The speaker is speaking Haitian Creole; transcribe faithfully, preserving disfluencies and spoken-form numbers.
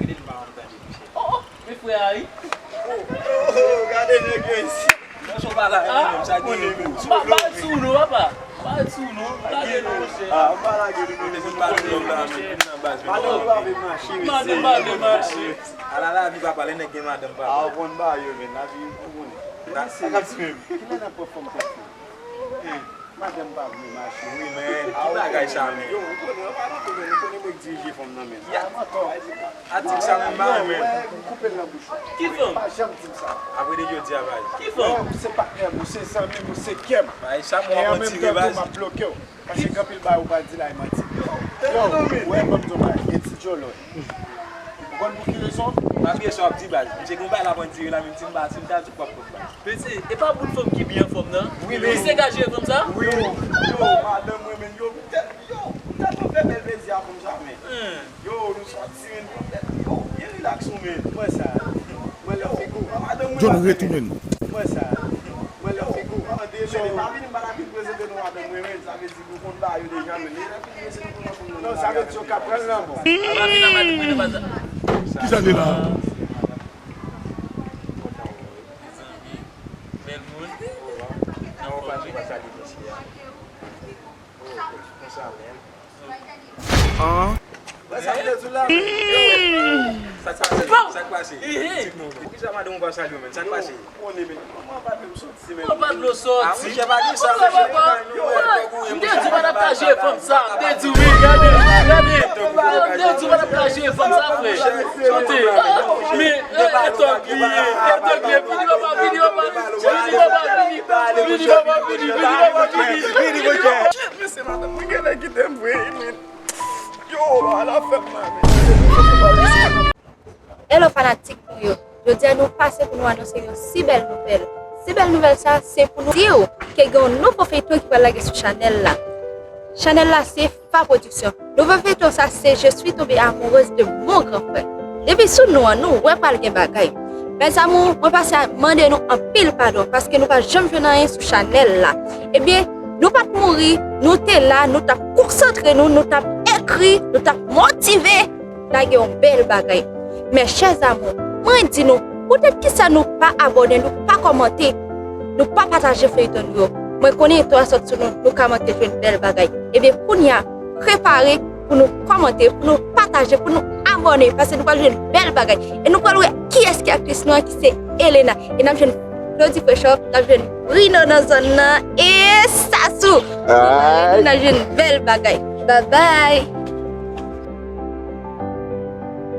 Oh, oh, men frè a wi. Oh, oh, oh, gade nèg yo isi. Mwen sou pa la menm, sa gen menm. Ba, ba l sou nou, papa. Ba l sou nou, lage nou, monchè. Ah, pa lage nou, non, se pa nou, non, la. Madanm pa vle mache, mesye. Madanm pa vle mache. Ala lavi, papa, lè nèg gen madanm, papa. Ah, ou konn ba yo, men, lavi, ou konnen. Sa k ap di menm? Kilè n ap pran fanm konsa? Madanm pa vle mache. Wi, men, ki bagay sa, men? Yo, ou konnen, ou pa nan konnen, ou konnen mwen k dirije fanm nan, men. Ya. Atik sa menm pa renmen. M koupe l nan bouch ou. Ki fanm? Pa janm di m sa. Apre de jodi a, baz. Ki fanm? Ou se patnè m, ou se zanmi m, ou se kè m. Baz, sa mwen ap tire, baz. E an menm tan tou, m ap bloke w. Paske gen anpil bagay ou pral di la, e manti. Yo, ou wè, ban m di w bagay, gen ti djòlò. Ou konn pou ki rezon? Pa bliye sa w ap di, baz. Misye gen bagay l ap andire la, menm si m pa, si m ta di w, w p ap konn, baz. Piti, e pa bout fanm ki byen anfòm nan? Wi, men. Ki se ka jere fanm sa? Wi. Yo, yo, madanm mwen, men, yo, m tèl, yo, m tèlman fè bèl plezi a fanm sa, men. Hmm. Yo, nou sòti, men, nou tèt, yo, byen rilaks, wi, men. Mwen sa. Mwen lè figou. Madanm mwen. John retounen. Mwen sa. Mwen lè figou. An de men, pa vini m pa la vin prezante nou madanm mwen, men, sa vle di nou konn ba yo deja, men. Lè fini, se nou konn ansanm nan. Non, sa vle di yo ka pran l nan bon. Kisa li la? Bèl moun. An. Sa k pase? Sa k pase? Poukisa madanm ou pa salye w, menn? Sa k pase? Ou pa dlo sòti. Ah, monchè, pa gen sa, monchè. M te di w pa t ap ka jere fanm sa. M te di w, wi, gade, gade. M te di w pa t ap ka jere fanm sa, frè. Kote? Men, e, e tòg li ye, e tòg li ye. Vini, papa, vini, papa. Vini, papa, vini. Vini, papa, vini, vini, papa, vini. Vini, monchè. Shit, mesye, madanm mwen genlè kite m vre, men. Yo, ala fè m mal, men. Hello fanatik nou yo. Jodi a nou pase pou nou anonse yon si bèl nouvèl. Si bèl nouvèl sa, se pou nou di w ke gen yon nouvo feyton ki pral lage sou chanèl la. Chanèl la se Fa Production. Nouvo feyton sa se Je suis tombée amoureuse de mon grand frère. Depi sou non an, nou wè pral gen bagay. Mes amours, mwen pase a mande nou anpil padon paske nou pa janm jwenn anyen sou chanèl la. Ebyen, nou pa t mouri, nou te la, nou t ap konsantre nou, nou t ap ekri, nou t ap motive. Lage yon bèl bagay. Mes chers amours, mwen di nou, poutèt kisa nou pa abòne, nou pa kòmante, nou pa pataje feyton nou yo? Mwen konnen to a sòt sou nou, nou ka manke jwenn bèl bagay. Ebyen, kounye a, prepare pou nou kòmante, pou nou pataje, pou nou abòne, paske nou pral jwenn bèl bagay. E nou pral wè kiyès ki aktris nou an ki se Elena. E n ap jwenn Claudy Frechot, n ap jwenn Bruno nan zòn nan, e Sasou. Prepare nou, n ap jwenn bèl bagay. Bye bye.